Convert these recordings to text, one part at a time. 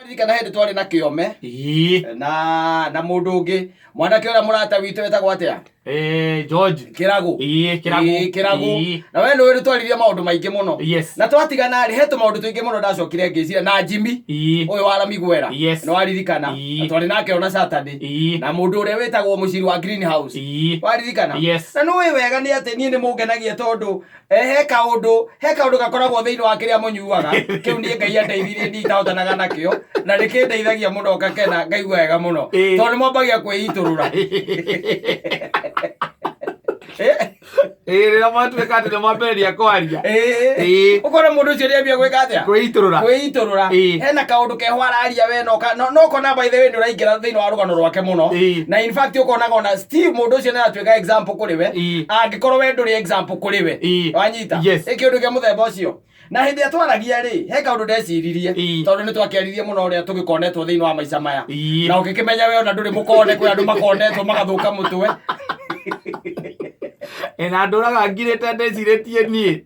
Ririkana hĩndĩ twarĩ na kĩome na mũndũ ũngĩ, mwanake ũrĩa mũrata witũ wetagwo atĩa? George. Kĩragũ. Ĩĩ, Kĩragũ. Ĩĩ, Kĩragũ. Na we nĩũĩ nĩtwaririe maũndũ maingĩ mũno. Na twatigana rĩ, he tũmaũndũ tũingĩ mũno ndacokire ngĩciria na Jimmy ũyũ wa Ramiguera. Nĩwaririkana? Na twarĩ nake ona Saturday. Na mũndũ ũrĩa wĩtagwo mũciri wa Greenhouse. Waririkana? Yes. Na nĩũĩ wega nĩ atĩ niĩ nĩmũngenagia tondũ he kaũndũ gakoragwo thĩinĩ wa kĩrĩa mũnyuaga kĩu niĩ Ngai andeithirie niĩ itahotanaga nakĩo, na nĩ kĩndeithagia mũno ngakena, ngaigua wega mũno, tondũ nĩ mwambagia kwĩitũrũra. Ĩĩ, rĩrĩa mwatuĩka atĩ nĩ mwambĩrĩria kwaria. Ũkona mũndũ ũcio nĩambia gwĩka atĩa? Kwĩitũrũra. Kwĩitũrũra. Hena kaũndũ keho araria we no ũkona by the way nĩ ũraingĩra thĩinĩ wa rũgano rwake mũno. Na in fact ũkonaga ona still mũndũ ũcio nĩ aratuĩka example kũrĩ we, angĩkorwo we ndũrĩ example kũrĩ we. Wanyita? Yes. Ĩ kĩũndũ kĩa mũthemba ũcio. Na hĩndĩ ĩrĩa twaragia rĩ, he kaũndũ ndeciririe, tondũ nĩ twakĩaririe mũno ũrĩa tũgĩkonetwo thĩinĩ wa maica maya, na ũgĩkĩmenya we ona ndũrĩ mũkone, kwĩ andũ makonetwo magathũka mũtwe. Ĩ, na ndũraga ngirĩte ndĩcirĩtie niĩ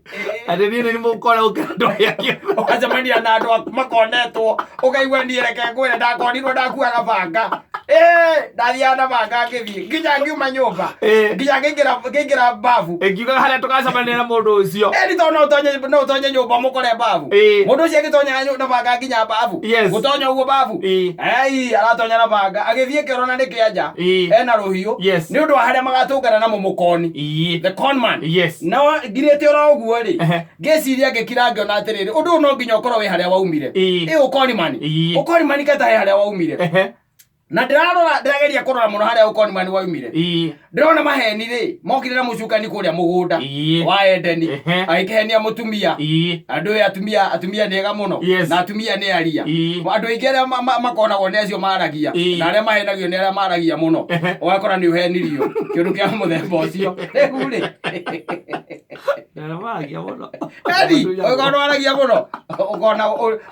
atĩ niĩ nĩ mũkore gũkĩra andũ arĩa angĩ. Ũgacemania na andũ makonetwo, ũkaigua niĩ reke ngwĩre, ndakonirwo ndakuaga banga. Ĩ, ndathiaga na banga ngĩthiĩ nginya ngiuma nyũmba, nginya ngĩingĩra babu. Ĩngiuga harĩa tũgacemania na mũndũ ũcio. Ĩni tondũ no ũtonye nyũmba mũkore babu. Mũndũ ũcio agĩtonya na banga nginya babu. Gũtonya ũguo babu. Ai, aratonya na banga agĩthiĩ kĩoro na nĩ kĩanja. Ena rũhiũ. Nĩ ũndũ wa harĩa magatũngana na mũmũkoni. The con man. No ngirĩte oro ũguo rĩ, ngĩciria, ngĩkira, ngĩona atĩrĩrĩ, ũndũ ũyũ no nginya ũkorwo wĩ harĩa waumire. Ĩ ũkoni mani. Ũkoni mani kata he harĩa waumire. Na ndĩrarora, ndĩrageria kũrora mũno harĩa ũkoni mani waumire. Ndĩrona maheni rĩ mokire na mũcukani kũrĩa mũgũnda wa Edeni, agĩkĩhenia mũtumia. Andũ ĩ atumia nĩ ega mũno. Na atumia nĩ aria. Andũ aingĩ arĩa makonagwo nĩ acio maragia, na arĩa mahenagio nĩ arĩa maragia mũno. Ũgakora nĩ ũhenirio kĩũndũ kĩa mũthemba ũcio rĩu rĩ. Maragia mũno. Eni, ũgona waragia mũno, ũkona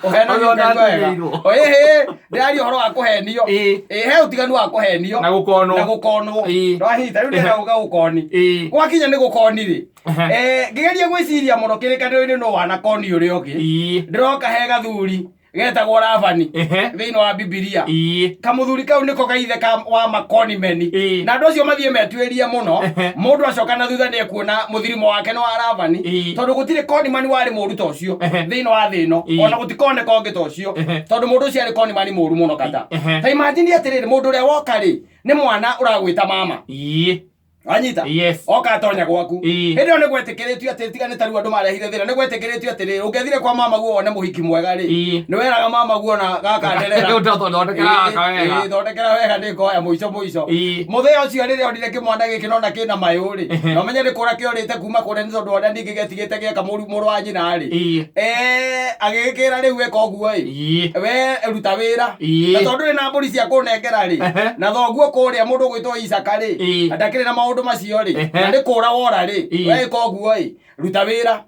ũhenagio. Ũkona ũkaigua wega. atũmĩirwo. Ĩhĩ, ndĩraria ũhoro wa kũhenio. Ĩ, he ũtiganu wa kũhenio Na gũkonwo. Na gũkonwo. Ndwahita rĩu ndĩrenda gũka gũkoni. Gwakinya nĩ gũkoni rĩ, ngĩgeria gwĩciria mũno kĩrĩkanĩro-inĩ no wanakoni ũrĩa ũngĩ. Ndĩroka he gathuri getagwo Labani thĩinĩ wa Bibilia. Kamũthuri kau nĩko gaithe ka wa makoni meni. Na andũ acio mathiĩ metuĩrie mũno. Mũndũ acoka na thutha nĩ ekuona mũthirimo wake nĩ wa Labani, tondũ gũtirĩ konimani warĩ mũru ta ũcio thĩinĩ wa thĩ ĩno. Ona gũtikoneka ũngĩ ta ũcio, tondũ mũndũ ũcio arĩ konimani mũru mũno kata. Ta imagine atĩrĩrĩ, mũndũ ũrĩa woka rĩ, nĩ mwana ũragwĩta mama. Wanyita? Yes. Oka atonya gwaku. Hĩndĩ ĩyo nĩ gwetĩkĩrĩtio atĩ tiga nĩ tarĩu andũ marehire thĩna, nĩ gwetĩkĩrĩtio atĩrĩrĩ, ũngĩathire kwa mama guo wone mũhiki mwega rĩ, nĩ weraga mama guo na gaka nderera. Thondekera gaka wega. Ĩĩ, thondekera wega, nĩ ngoya mũico mũico. Mũthenya ũcio rĩrĩa onire kĩmwana gĩkĩ nona kĩna mayũ rĩ, na ũmenye nĩ kũra kĩorĩte kuma kũrĩa nĩ tondũ wa ũrĩa ningĩ getigĩte gĩeka mũrũ wa nyina rĩ, agĩgĩkĩra rĩu eka ũguo ĩ, we ruta wĩra. Na tondũ ndũrĩ na mbũri cia kũnengera rĩ, na thoguo kũrĩa mũndũ ũgwĩtwo Isaka rĩ, ndakĩrĩ na maũndũ macio rĩ, na nĩ kũra wora rĩ, we ĩka ũguo ĩ, ruta wĩra.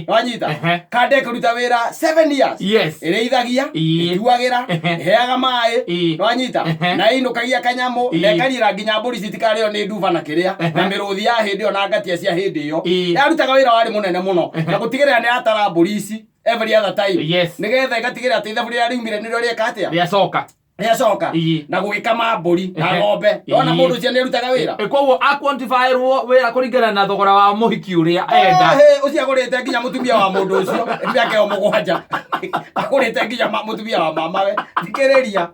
Wanyita? Kande kũruta wĩra 7 years. Ĩrĩithagia, ĩtuagĩra, ĩheaga maĩ. Wanyita? Na ĩinũkagia kanyamũ, na ĩkariĩra nginya mbũri citikarĩo nĩ nduba na kĩrĩa na mĩrũthi ya hĩndĩ ĩyo na ngatia cia hĩndĩ ĩyo. Yarutaga wĩra warĩ mũnene mũno na gũtigĩrĩra nĩ yatara mbũri ici every other time, nĩgetha ĩgatigĩrĩra atĩ ithabu rĩrĩa riumire nĩrĩo rĩeka atĩa? Rĩacoka. Rĩacoka. Na gũgĩkama mbũri na ng'ombe. Wona mũndũ ũcio nĩ arutaga wĩra. Ĩ, koguo aquantifyirwo wĩra kũringana na thogora wa mũhiki ũrĩa enda. Ũcio agũrĩte nginya mũtumia wa mũndũ ũcio mĩaka ĩyo 7, agũrĩte nginya mũtumia wa mamawe. Thikĩrĩria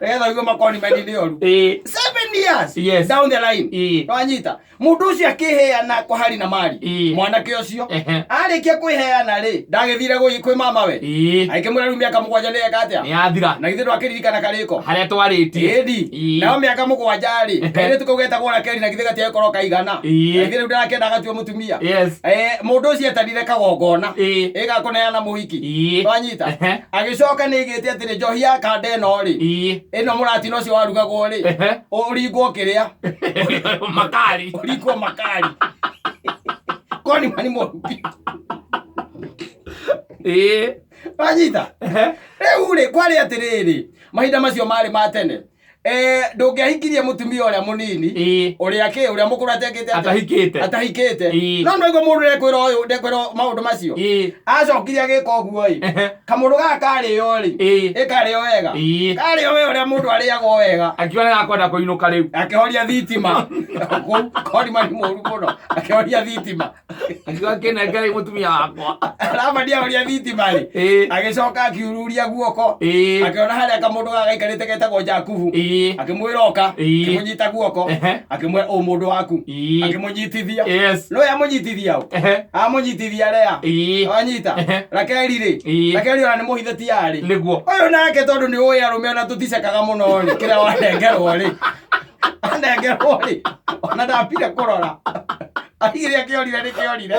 nĩgetha ũigue makoni meni nĩ oru. 7 years down the line, wanyita, mũndũ ũcio akĩheana kwa hari na mari. Mwanake ũcio arĩkia kwĩheana rĩ, ndagĩthire kwĩ mamawe, agĩkĩmwĩra rĩu mĩaka 7 nĩ eka atĩa? Nĩ yathira. Na githĩ ndwakĩririkana karĩko harĩa twarĩtie? Ĩndi. Nayo mĩaka 7 rĩ, kairĩtu kau getagwo Rakeli, na githĩ gatiagĩkorwo kaigana? Na githĩ rĩu ndarakĩenda agatue mũtumia? Yes. Mũndũ ũcio etanire kagongona ĩgakũneana mũhiki. Wanyita? Agĩcoka nĩ aigĩte atĩrĩ, njohi ya kanda ĩno rĩ, ĩno mũratina ũcio warugagwo rĩ, ũringwo kĩrĩa Makari. Ũringwo makari koni mani mũru. Wanyita? Rĩu rĩ, kwarĩ atĩrĩrĩ, mahinda macio marĩ ma tene. Ndũngĩahikirie mũtumia ũrĩa mũnini, ũrĩa kĩ ũrĩa mũkũrũ atekĩte atĩa? Atahikĩte. Atahikĩte. No no igua mũndũ ndekwĩra ũyũ, ndekwĩra maũndũ macio. Acokire agĩka ũguo ĩ, kamũndũ gaka karĩo rĩ, ĩkarĩo wega, karĩo we ũrĩa mũndũ arĩagwo wega. Akiuga nĩgakwenda kũinũka rĩu. Akĩhoria thitima kũu, korima nĩ mũru mũno, akĩhoria thitima. Akiuga kĩnengere mũtumia wakwa. Labani ahoria thitima rĩ, agĩcoka akiururia guoko, akĩona harĩa kamũndũ gaka gaikarĩte getagwo Jakubu, akĩmwĩra oka. Akĩmũnyita guoko, akĩmwĩra ũ mũndũ waku, akĩmũnyitithia. No amũnyitithia ũ? Amũnyitithia Lea. Wanyita? Rakeli rĩ, Rakeli ona nĩ mũhithe ti yarĩ ũyũ nake, tondũ nĩ ũĩ arũme ona tũticekaga mũno rĩ, kĩrĩa wanengerwo rĩ, anengerwo rĩ, ona ndambire kũrora, aigire kĩorire nĩ kĩorire.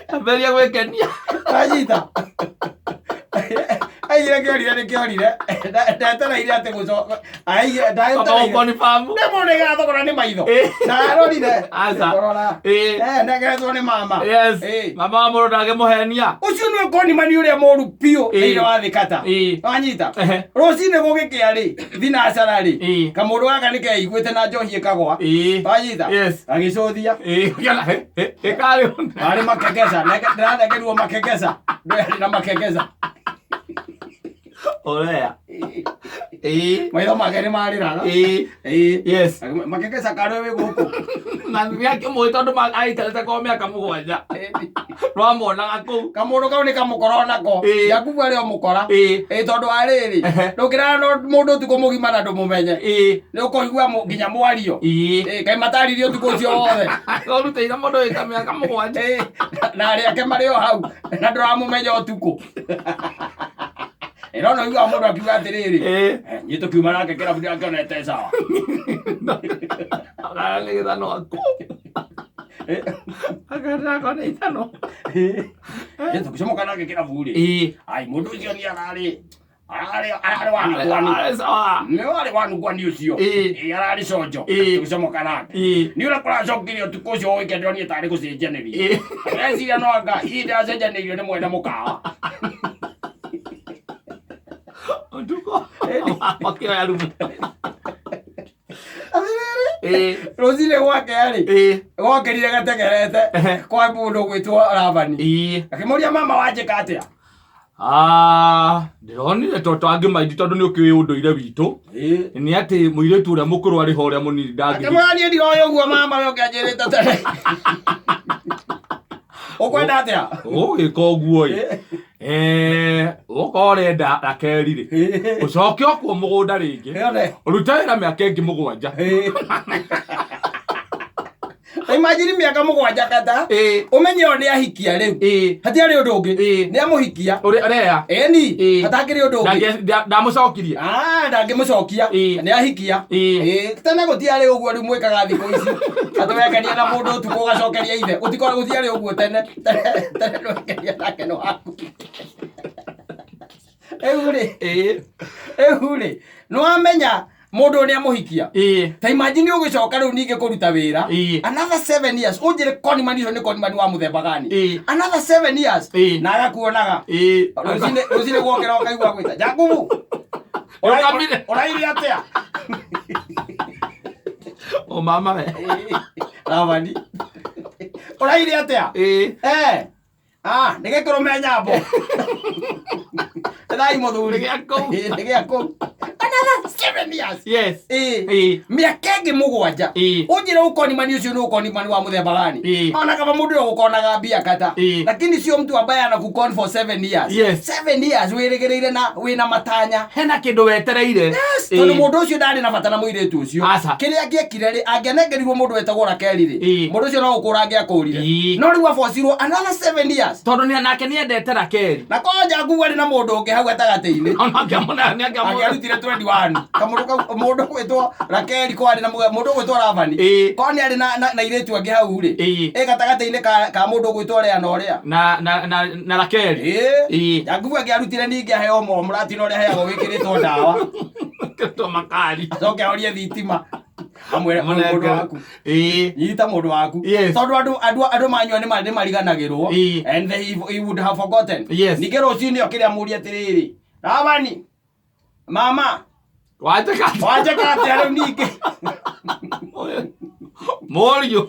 Amberia gwĩkenia. Wanyita? Aigire kĩorire nĩ kĩorire. Ndetereire atĩ gũcoka aigire ndaetereire. Confirm. Nĩ mũndũ ĩgathogora nĩ maitho. Ndarorire. Aca. Kũrora. Nengeretwo nĩ mama. Mama wa mũndũ ndangĩmũhenia. Ũcio nĩwe konimani ũrĩa mũru biũ thĩinĩ wa thĩ kata. Wanyita? Rũcinĩ gũgĩkĩa rĩ, thinacara rĩ, kamũndũ gaka nĩ keiguĩte na njohi ĩkagwa. Wanyita? Yes. Agĩcũthia. Ũkĩona, ĩkarĩ arĩ makengeza. Ndĩranengerirwo makengeza, ndĩrarĩ na makengeza. Ũrea. Maitho make nĩ marĩraga. Makengeza karĩ wĩ gũkũ. Na nĩakĩmũĩ tondũ aikarĩte kwao mĩaka 7, rwamuonaga kũu. Kamũndũ kau nĩ kamũkora onako. Jakubu arĩ o mũkora. Ĩ tondũ wa rĩrĩ, ndũngĩrara na mũndũ ũtukũ mũgima na ndũmũmenye. Nĩ ũkũigua nginya mwario. Ĩ kaĩ mataririe ũtukũ ũcio wothe. Ũrutĩire mũndũ wĩta mĩaka 7. Ĩ, na arĩa ake marĩ o hau na ndũramũmenya ũtukũ. Ĩ no no igua mũndũ akiuga atĩrĩrĩ, "Niĩ tũkiuma nake kĩrabu ndĩrakĩonete sawa." Agana nĩ gĩthanwa aku. Agana nĩ ithanwa. Ĩ tũgĩcomoka nake kĩrabu rĩ, ai mũndũ ũcio nĩ ararĩ wanukwani. Arĩ sawa. Nĩ warĩ wanukwani ũcio. Ĩ ararĩ conjo. Tũgĩcomoka nake. Nĩ ũrĩa kũracokire ũtukũ ũcio ũike ndĩronire tarĩ gũcenjanĩrio. Ndĩreciria no anga hihi ndĩracenjanĩirio nĩ mwene mũkawa. Ũtukũ makĩoya rumu. Atĩrĩrĩ, rũcinĩ gwake rĩ, gokĩrire gategerete kwa mũndũ ũgwĩtwo Labani. Akĩmũria, mama wanjĩka atĩa? Ah, ndĩronire to tangĩmaindi tondũ nĩ ũkĩũĩ ũndũire witũ nĩ atĩ mũirĩtu ũrĩa mũkũrũ arĩ ho ũrĩa mũnini ndangĩ. Akĩmwĩra niĩ ndiroĩ ũguo mama, we ũkĩanjĩrĩte tene. Ũkwenda atĩa? Ũgĩka ũguo ĩ, ũkorwo ũrenda Rakeli rĩ, ũcoke okuo mũgũnda rĩngĩ, Yone. ũrute wĩra mĩaka ĩngĩ 7. Imagine mĩaka 7 kata. Ũmenye o nĩ ahikia rĩu. Hatiarĩ ũndũ ũngĩ. Nĩ amũhikia. Ũrĩa Lea. Ĩni. Hatakĩrĩ ũndũ ũngĩ. Ndamũcokirie. Ah, ndangĩmũcokia. Nĩ ahikia. Tene gũtiarĩ ũguo rĩu mwĩkaga thikũ ici, atĩ wekenia na mũndũ ũtukũ ũgacokeria ithe. Gũtikorwo gũtiarĩ ũguo tene. Tene ndwekenia nake no waku. Rĩu rĩ, rĩu rĩ, nĩ wamenya mũndũ ũyũ nĩ amũhikia. Ta imagine ũgĩcoka rĩu ningĩ kũruta wĩra another 7 years. Ũnjĩre konimani ũcio nĩ konimani wa mũthemba gani? Another 7 years na agakuonaga rũcinĩ gwokĩra ũkaigua gwĩta Jakubu. Ũkamire. Ũraire atĩa? O mama we. Labani, ũraire atĩa? Ah, nĩ gĩkũrũme nyambo thai mũthuri. Nĩ gĩa kũu. Nĩ gĩa kũu. Another 7 years. Mĩaka ĩngĩ 7. Ũnjĩre ũkonimani ũcio nĩ ũkonimani wa mũthemba gani? Ona kaba mũndũ ũyũ ũkonaga mbia kata, lakini sio mtu ambaye anakukon for 7 years. 7 years wĩrĩgĩrĩire na wĩna matanya. Hena kĩndũ wetereire. Yes, tondũ mũndũ ũcio ndarĩ na bata na mũirĩtu ũcio. Aca. Kĩrĩa angĩekire rĩ, angĩanengerirwo mũndũ wetagwo Rakeli rĩ, mũndũ ũcio no gũkũra angĩakũrire. No rĩu abocirwo another 7 years. Tondũ nĩ nake nĩ endete Rakeli. Na korwo Jakubu arĩ na mũndũ ũngĩ hau gatagatĩ-inĩ, Ona angĩamũna nĩ angĩamũna. Angĩarutire 21 kamũndũ kau mũndũ gwĩtwo Rakeli, ko arĩ na mũndũ gwĩtwo Labani, ko nĩ arĩ na airĩtu angĩ hau rĩ, ĩ gatagatĩ-inĩ ka mũndũ gwĩtwo Lea na ũrĩa Na Rakeli. Jakubu angĩarutire ningĩ aheo mũratino ũrĩa aheagwo wĩkĩrĩtwo ndawa. Kĩtwo makari. Acoke ahorie thitima, amwĩre ũyũ mũndũ waku. Nyita mũndũ waku. Tondũ andũ manyua nĩ mariganagĩrwo. And he would have forgotten. Ningĩ rũcinĩ okĩrĩa mũrie atĩrĩrĩ, Labani mama. Wanjĩka atĩa? Wanjĩka atĩa rĩu ningĩ? Mũriũ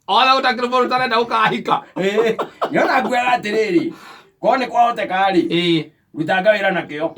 ona gũtakĩrĩ mũndũ ũtarenda gũkahika. Ĩĩ, nĩona nguaga atĩrĩrĩ, korwo nĩ kwahoteka rĩ, rutanga wĩra nakĩo.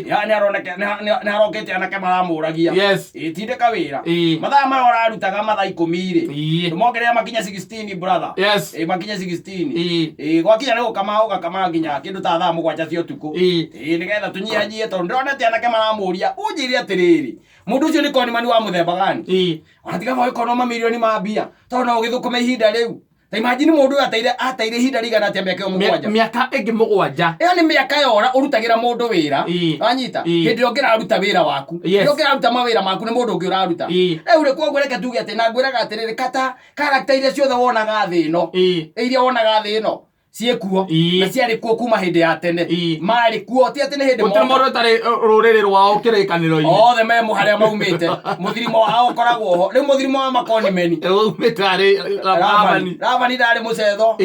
Ya nĩ harokĩte anake maramũragia. Ĩĩ, tindĩka wĩra. Mathaa maya ũrarutaga mathaa 10 rĩ, ndũmongerere makinye 16 brother. Ĩĩ, makinye 16. Ĩĩ, gwakinya nĩ gũkama ũgakama nginya kĩndũ ta thaa 7 cia ũtukũ. Ĩĩ, nĩgetha tũnyihanyihie tondũ ndĩronete anake maramũria, ũnjĩre atĩrĩrĩ, mũndũ ũcio nĩ konimani wa mũthemba gani? Ona tiga gũgĩkorwo no mamirioni ma mbia, tondũ no ũgĩthũkũme ihinda rĩu. Ta imagine mũndũ ũyũ ateire ihinda rĩigana atĩa mĩaka ĩyo 7. Mĩaka ĩngĩ 7. Ĩyo nĩ mĩaka yora ũrutagĩra mũndũ wĩra. Wanyita? Hĩndĩ ĩrĩa ũngĩraruta wĩra waku. Hĩndĩ ĩrĩa ũngĩraruta mawĩra maku nĩ mũndũ ũngĩ ũraruta. Rĩu rĩ, koguo reke tuge atĩ, na ngwĩraga atĩrĩrĩ, kata character iria ciothe wonaga thĩ ĩno, iria wonaga thĩ ĩno, ciĩkuo. Na ciarĩ kuo kuma hĩndĩ ya tene. Marĩ kuo, ti atĩ nĩ hĩndĩ Gũtirĩ moka. mũndũ ũtarĩ rũrĩrĩ rwao kĩrĩkanĩro-inĩ. Othe me harĩa maumĩte. Mũthirimo wao ũkoragwo ho. Rĩu mũthirimo wa makonimeni. Ũumĩte harĩ Labani. Labani ndarĩ mũcetho.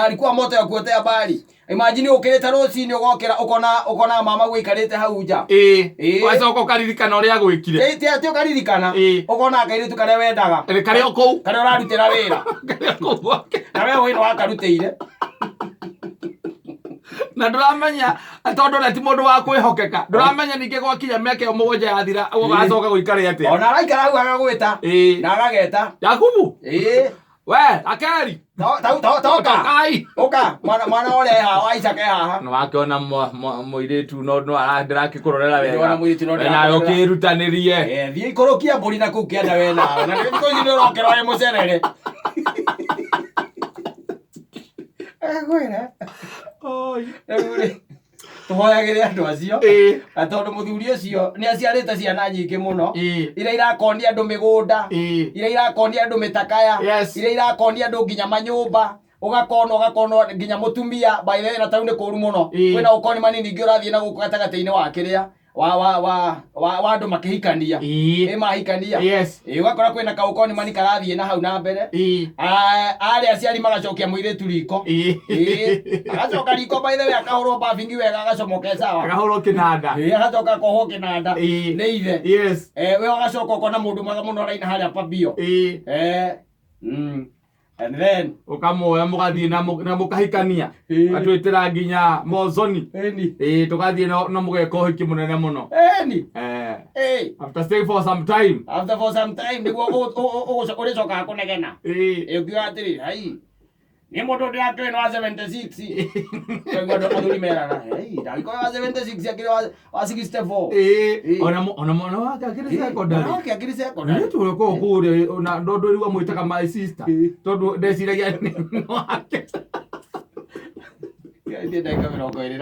Alikuwa moto ya kuotea mbali. Imagine ũkĩrĩte rũcinĩ ũgokĩra ũkona mama gũikarĩte hau nja. Wacoka ũkaririkana ũrĩa gwĩkire. Ti atĩ ũkaririkana. Ũkona kairĩtu karĩa wendaga. Karĩa o kũu. Karĩa ũrarutĩra wĩra. Karĩa kũu gwake. Na we ũĩ nĩ wakarutĩire. Na ndũramenya tondũ ũrĩa ti mũndũ wa kwĩhokeka. Ndũramenya ningĩ gwakinya mĩaka ĩyo 7 yathira ũgacoka gũikare atĩa. Ona araikara hau agagwĩta. Na agageta. Jakubu. We, Akeri. Toka. Tokai. Ũka, mwana ũrĩa e haha, wa Isaka e haha. Nĩ wakĩona mũirĩtu no ndĩrakĩkũrorera wega. Ndĩrona mũirĩtu no We nawe ndĩrakũrorera. ũkĩĩrutanĩrie. Thiĩ ikũrũkia mbũri na kũu kĩanda we nawe. Na thikũ ici nĩ ũrokĩra wĩ mũcerere. Agakũĩra. Rĩu rĩ, tũhoyagĩre andũ acio. Na tondũ mũthuri ũcio nĩ aciarĩte ciana nyingĩ mũno. Iria irakonia andũ mĩgũnda. Iria irakonia andũ mĩtakaya. Iria irakonia andũ nginya manyũmba. Ũgakona nginya mũtumia. By the way, na tau nĩ kũru mũno. Kwĩna ũkoni manini ingĩ ũrathiĩ na gũkũ gatagatĩ-inĩ wa kĩrĩa. Wa andũ makĩhikania. Mahikania. Ũgakora kwĩna kaũkoni mani karathiĩ na hau na mbere. Arĩa aciari magacokia mũirĩtu riko. Agacoka riko by the way akahũrwo bafingi wega agacomoke sawa. Akahũrwo kĩnanda. Agacoka akohwo kĩnanda. Nĩ ithe. We ũgacoka ũkona mũndũ mwega mũno araina harĩa pabio. And then Ũkamuoya mũgathiĩ na mũkahikania. Atwĩtĩra nginya Mozoni. Tũgathiĩ na mũgeka ũhiki mũnene mũno. After staying for some time. After for some time nĩguo ũrĩcokaga kũnegena. Ũkiuga atĩrĩ, hai. Nĩ mũndũ ndĩrakĩũĩ nĩ wa 76. Ũkaigua andũ athuri meraga, hei, ndangĩkorwo wa 76 akĩrĩ wa 64. Ona mwana wake akĩrĩ secondary. Mwana wake akĩrĩ secondary. Nĩ tũrĩ kũu kũrĩa, na ndũ ndwĩrigwo mwĩtaga my sister. Tondũ ndeciragia nĩ wake. Ndagĩka mĩrongo ĩrĩ.